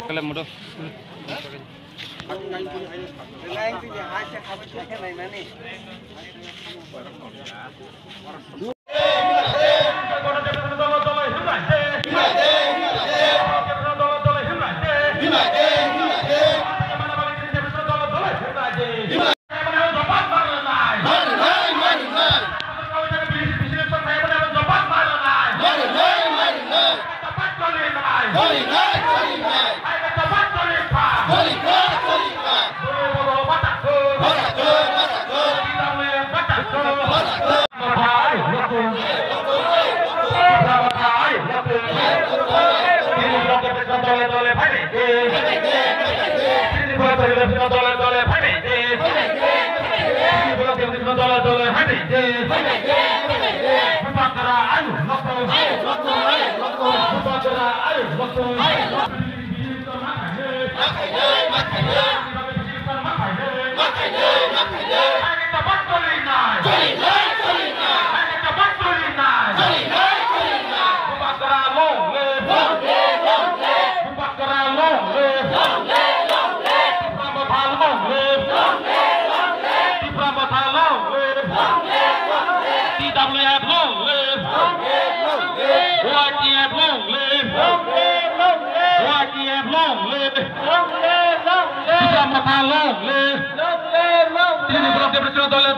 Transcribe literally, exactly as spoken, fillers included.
Kala mudo. Dole dole hai de. Bupakra ayu lokto. Bupakra ayu lokto. Bupakra long live! Long live, long live! Tipra Motha long live! Long live, long live! Tipra Motha long live! Long live, long live! T W F long live! Long live, long live! Y T F long live! Long live, long live! Y T F long live! Long live, long live! Tipra Motha long live! Long live, long live! Tripura Democratic Dol